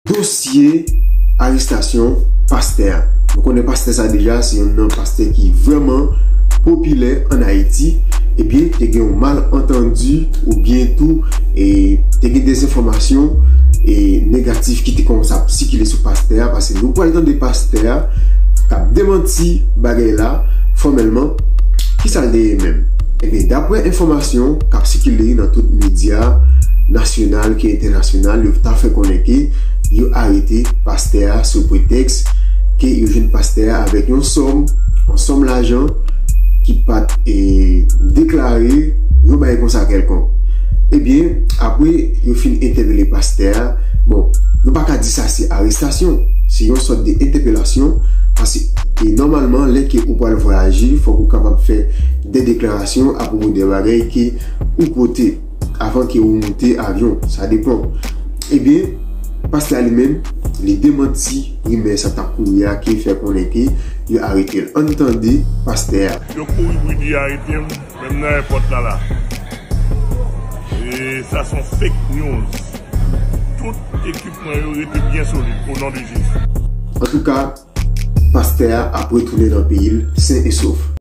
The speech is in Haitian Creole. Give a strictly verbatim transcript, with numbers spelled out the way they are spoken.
Dosye arestasyon pastè a. Nou konnen pastè sa deja, se youn nan pastè ki vrèman popilè ann Ayiti. Ebyen, te gen yon malantandi oubyen tou e te gen dezenfòmasyon e negatif ki te kòmanse ap sikile sou pastè a, paske nou pral tande pastè a k ap demanti bagay la fòmèlman. Kisa l te ye menm? Ebyen, daprè enfòmasyon k ap sikile nan tout medya nasyonal ke entènasyonal, yo ta fè konnen ke yo arete pastè a sou pretèks ke yo jwenn pastè a avèk yon sòm, yon sòm lajan ki pa t e, deklare, yon bagay konsa kèlkonk. Ebyen, apre yo fin entèpele pastè a, bon, nou pa ka di sa se arestasyon, se yon sòt de entèpelasyon, paske e, nòmalman, lè ke ou pral vwayaje, fòk ou kapab fè de deklarasyon apwopo de bagay ke ou pote avan ke ou moute avyon, sa depann. Ebyen, pastè a li menm, li demanti rimè sa t ap kouri a ki fè konnen ke yo arete l. Ann tande pastè a. Yo kouri pou di arete m, menm nan èpòt la la. E sa se yon fake news. Tout ekipman yo rete byen solid, o non de Jezi. Antouka, pastè a ap retounen nan peyi l sen e sof.